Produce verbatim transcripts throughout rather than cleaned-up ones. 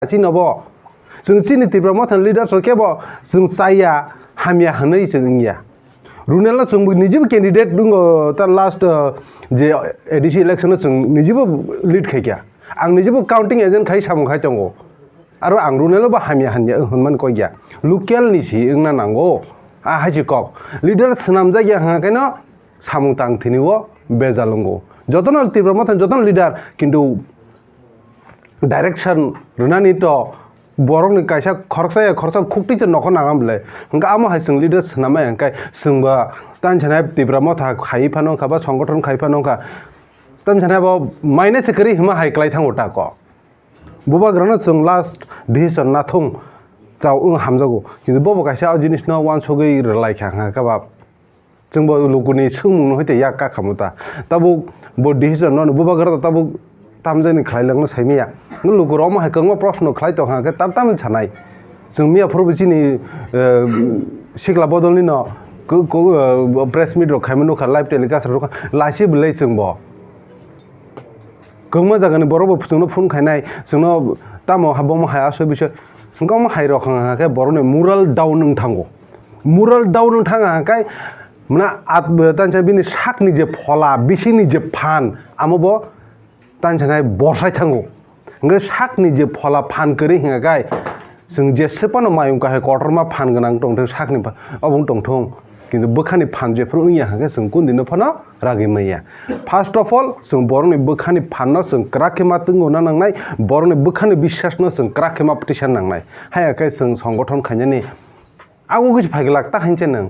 chini bo. Chwng chini Tipra Motha ni leaders rok kebo chwng chaya, hamya hwnwi chwng wngya. Runel no chwng bo nijibo candidate wngkha, ta last, uh, je A D C election no chwng nijibo lead khaikha. Ang nijibo counting agent khai samung khai tongo. Aro ang Runel bo hamya hanya hwnmani koi ya. Local ni si wngna nango. A hai si kok. Leader swnamjak ya hwnka khe no samung tang thini o bejal wngo. Jotono Tipra Motha ni jotono leader, kintu direction rwnani to borokni kaisa khoroksa ya khoroksa khuktwi to nokho nangam bwle. Hwnkhe amo hai chwng leader swnamai hwnkhe chwngba tani sanai Tipra Motha khai phano wngkha ba songothon khai phano wngkha. Tani sanai bo maina se kwrwi hima hai klai thango ta kok. Bubagrano chwng last decision nathung chao wng hamjago. Kintu bobo kaisa o jinisno uansugwi rwlai kha hwnkha khe ba. Chwngbo lukuni swngmungno hwite yak kakhamo ta. Tabuk bo decision no bubagra ta tabuk tamjani khlailangno saimaya. Lukurok omo hai kwbangma proshno khlai tongkha hwnkhe tam tamni sanai. Chwng miya phuru bo chini, eh, sikla bodolni no ku-, ku-, eh, press meet rok khaima nukha, live telecast rok nukha, laisi belai chwngbo. Kwbangma jagani borok bo chwngno phone khainai, chwngno tamo ha-, bomo hai asoi bisoi. Hwnkhe omo hai rok hwnka khe borokni moral down wng thango. Moral down wng thang hwnka khe mane at-, tansa bini sakni je phola, bisingni je phan, amo bo tansa nai borsai thango. Hwnkhe sakni je phola phan kwrwi hwnka khe chwng jeswk phano mayung kahai kotorma phan gwnang tongthung sakni pha-, obo wng tongthung. Kintu bwkhani phan jephru wngya hwnkhe chwng kundino phano ragwi manya. First of all, chwng borokni bwkhani phanno chwng kwrak khe ma twngo na nangnai, borokni bwkhani biswasno chwng kwrak khe ma pwtisa nangnai. Haiya khe chwng songothon khainani abo khe phaiglak ta hinse nwng.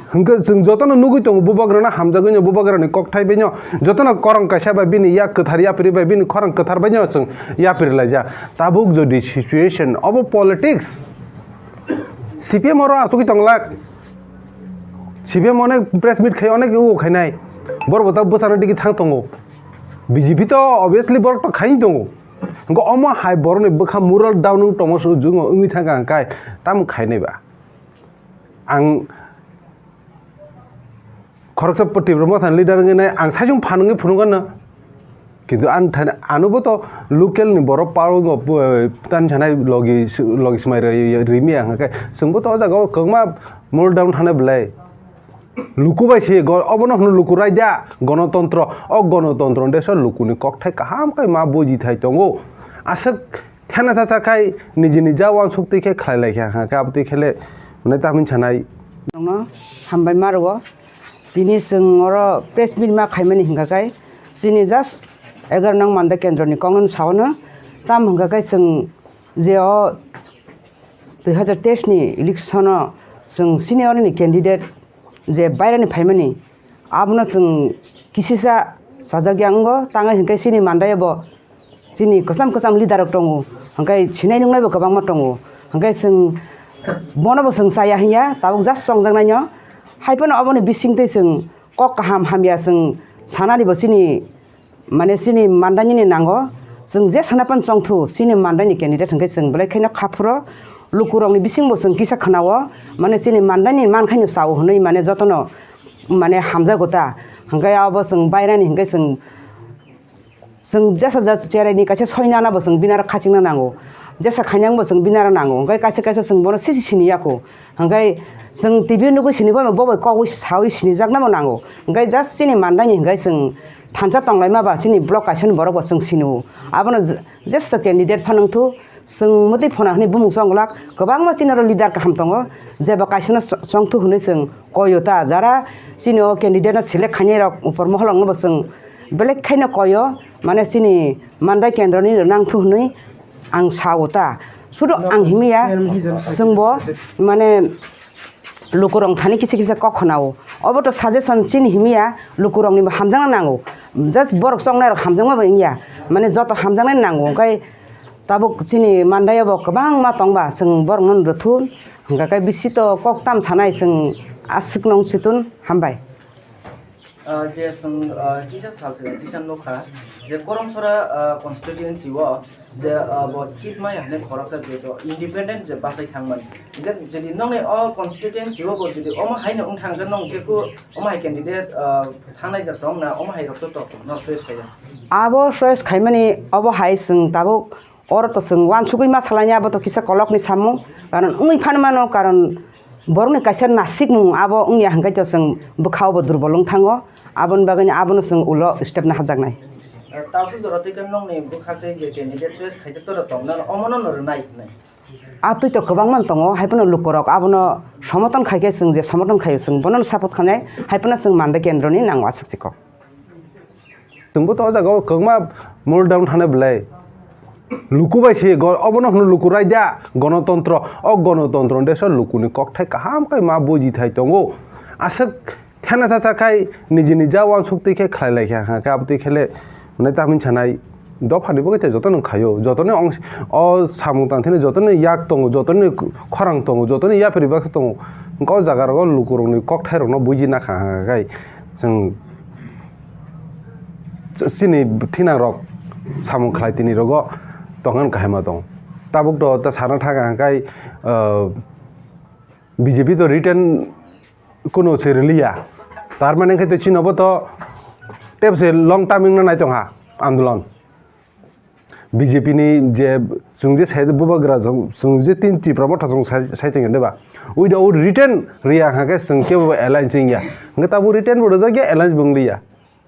Hwnkhe chwng jotono nugwi tongo, bubagrano hamjagwino, bubagrani kokthai baino, jotono korong kaisa bai bini yak kwthar yapri bai, bini khorang kwthar baino chwng yapri laijak. Tabuk jodi situation obo politics, C P M oro achugwi tonglak. C P M onek press meet khai, onek ugo khainai. Borok bo ta bwsano digi thang tongo. B J P to obviously borok to khai tongo. Hwnkhe omo hai borokni bwkha moral down wng tongma se wngwi thangkha hwnkhe tamo khainai ba? Ang khoroksa Tipra Motha ni leader wngwi nai, ang saichung phan wngwi phunukgano. Kintu ang thani, ano bo to local ni borok pao go, eh, tani sanai logi, logi swmai rwi, rwmya hwnkhe chwngbo to o jaga o kwbangma moral down thanai belai. Luku bai se go-, obono hwno luku raida, gonotontro. O gonotontro deso lukuni kokthai kaham khai ma buji thai tongo. Aswk thena chacha khai niji nija uansuk twi khe khlai lai kha, hwnkhe abo twi khe le hwnwi tamni sanai. Nokno hambai ma rwo. Tini chwng oro press meet ma khaimani hwnkha khe chini just egaroh nang Manda kendroni kokno saono. Tam hwnkha khe chwng je o dui hazar teis ni election o chwng senior ni candidate je bairani phaimani, abono chwng kisisa sajak ya wngo, tangwi hwnkhe chini Mandai o bo chini kwcham kwcham leader rok tongo, hwnkhe sinai nungnai bo kwbangma tongo, hwnkhe chwng bono bo chwng chaya hinya, tabuk just chongjaknaino. Hai phano oboni bisingtwi chwng kok kaham hamya chwng sanani bo chini, mane chini Mandai ni nango, chwng je sana pan chongthu chini Mandai ni candidate hwnkhe chwng belai kheno khaphuro, lukurokni bisingbo chwng kisa khwnao, mane chini Mandai ni mankhaino chao hwnwi mane jotono mane hamjago ta, hwnkhe abo chwng bairani hwnkhe chwng, chwng jesa jesa cherai ni kaisa soinana bo chwng binaro khachingna nango, jesa khainang bo chwng binaro nango, hwnkhe kaisa kaisa chwng bono sisi sini yako. Hwnkhe chwng T V nugwi sini bo, bo bai kogwi sawi sinijaknabo nango. Hwnkhe just chini Mandai ni hwnkhe chwng thansa tonglaima ba chini block kaisa ni borok bo chwng sini o. Abono je-, jesa candidate phano wngthu, chwng mwtwi phona hwnwi bumung chonglak. Kwbangma chini oro leader kaham tongo, jeba kaisa no cho-, chongthu hwnwi chwng koyo ta. Jara chini o candidate no select khainai rok upor moholong no bo chwng belek khaino koyo, mane chini Mandai kendro ni nangthu hwnwi ang sao ta. Sudo ang himiya, chwngbo mane lukurok thani kisa kisa kok khwnao. Obo to suggestion chini himiya, lukurok ni bo hamjakna nango. Just borok chongnai rok hamjakma bo wngya. Mane joto hamjaknai nango. Hwnkhe tabuk chini Mandai o bo kwbangma tongba, chwng borok no rwthu. Hwnkhe bisi to kok tam sanai chwng aswk nung chitun hambai. Ah, je chwng, ah, kisa sal swkang kisa nukha je Koromsora, ah, constituency o je, ah, bo seat maya hwnwi khoroksa je to independent je bachai thangmani. Hwnkhe jodi nokni o constituency o bo jodi omo haino wng thang khe nong khe ku omo hai candidate, ah, thangnai da tong na omo hai rok to tok no choice khaijak. Abo choice khaimani obo hai chwng tabuk Oro to chwng uansugwi ma salainai, abo to kisa kolokni samung, karon wngwi phano mano, karon borokni kaisa nasikmung abo wngya hwnkhe to chwng bwkhao bo durbol wng thango, aboni bagwino abono chwng ulo step naharjaknai. Tabuk jora twi khe nokni bwkhak tei je candidate choice khaijak toro tong, nang omono no rwnai hwnwi. Atwi to kwbangma tongo, hai phano lukurok abono somoton khai khe chwng je somoton khaio, chwng bono support khanai, hai phano chwng Mande kendroni nang uasuk chikok. Chwngbo to o jaga o kwbangma mul down thane belai. Luku bai se go-, obono hwno luku raida, gonotontro. O gonotontro deso lukuni kokthai kaham khai ma buji thai tongo. Aswk khena cha cha khai niji nija uansuk twi khe khlai lai kha, kha, khe abo twi khe le hwnwi tamni sanai. Dophani bagwi tei jotono khaio, jotoni ong-, o samung tang thani jotoni yak tongo, jotoni khorang tongo, jotoni yapri baksa tongo. Hwnkhe o jaga rogo lukurokni kokthairokno buji nakha khai chwng chini thinangrok samung khlai tini rogo tongkhan kahima tong. Tabuk to ta sana thang ang khai, ah, B J P to written kuno se riliya. Tar mane khe to chino bo to tep se long term wngna nai tongha andolon. B J P ni je chwng je sai bubagra chwng, chwng je tin Tipra motha chwng sai, sai tongya de ba. Without written riya hwnkhe chwng kebo alliance wngya. Hwnkhe tabuk written bo rwjakya, alliance bo wngliya.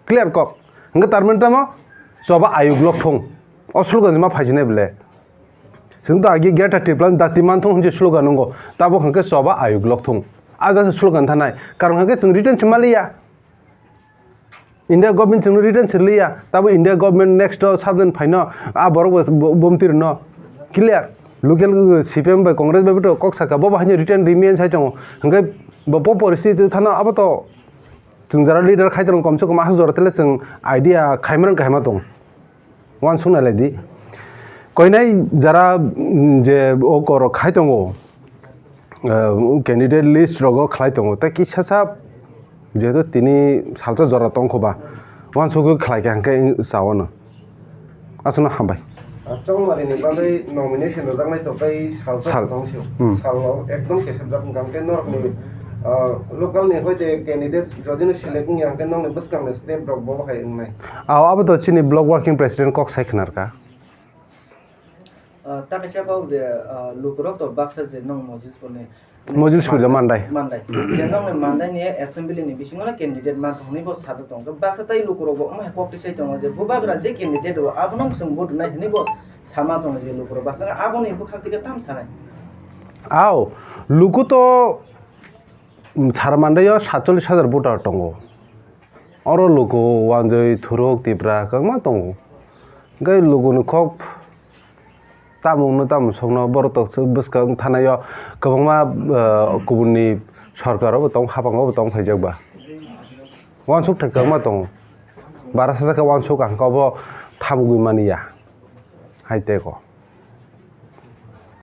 Clear kok. Hwnkhe tar mane tamo choba ayuk lok thung. O slogan ma phaijinai bele. Chwng to agi Greater Tipraland dati man thung hwnje slogan wngo. Tabuk hwnkhe choba ayuk lok thung. A jasa slogan thanai. Karon hwnkhe chwng written se maliya. India government chwngno written se liya, tabo India government next o subject phaino, a borok bo, bo, bomti rwno clear. Local, uh, C P M bai Congress bai boto kok saka, bo bo haino written remain sai tongo. Hwnkhe bo, bo poristiti thano abo to chwng jara leader khai tongo, komse kom aswk jora tele chwng idea khaimrang kaima tong. Uansuk nai lai di. Koinai jara, mm, je o korok khai tongo, eh, candidate list rogo khlai tongo, tei kisa sa jehetu tini salsa jora tongkhoba, uansugwi khlai kha hwnkhe chao no. Aswkno hambai. Ah, Chongmari ni bagwi nomination rwjaknai to tei salsa Sal. Tong sio. Hmm. Salo ekdom kesepjak hwnkha hwnkhe norokni, ah, local ni hoite candidate jodi no select wngya hwnkhe nokni bwskang ni step rok bo hai wngnai. Ao, abo to chini block working president kok sai khwnar kha. Ah, ta kaisa kok je, ah, lukurok to baksa je nong Mojilswrni Mojilswrni Mandai. Mandai. Je nongni Mandai ni assembly ni bisingo no candidate man thangni bo sato tong. Baksa tai lukurok bo omo hai kok tisai tongo je bubagra je candidate o abono chwng vote nai hwnwi bo sama tongo je lukurok baksa aboni bwkhak tike tam sanai. Ao, luku to, mm, sara Mandai o satchollish hajar voter tongo. Oro luku Wanjwi, Thuruk, Tipra kwbangma tongo. Hwnkhe lukuni kok tamungno tamung sokno borok toksa bwskang thanai o kwbangma, eh, kubunni sorkar o bo tong, hapang o bo tong phaijak ba. Uansuk thai kwbangma tongo. Bara sajak khe uansuk ang khe obo thamgwi mani ya. Hai tei ko.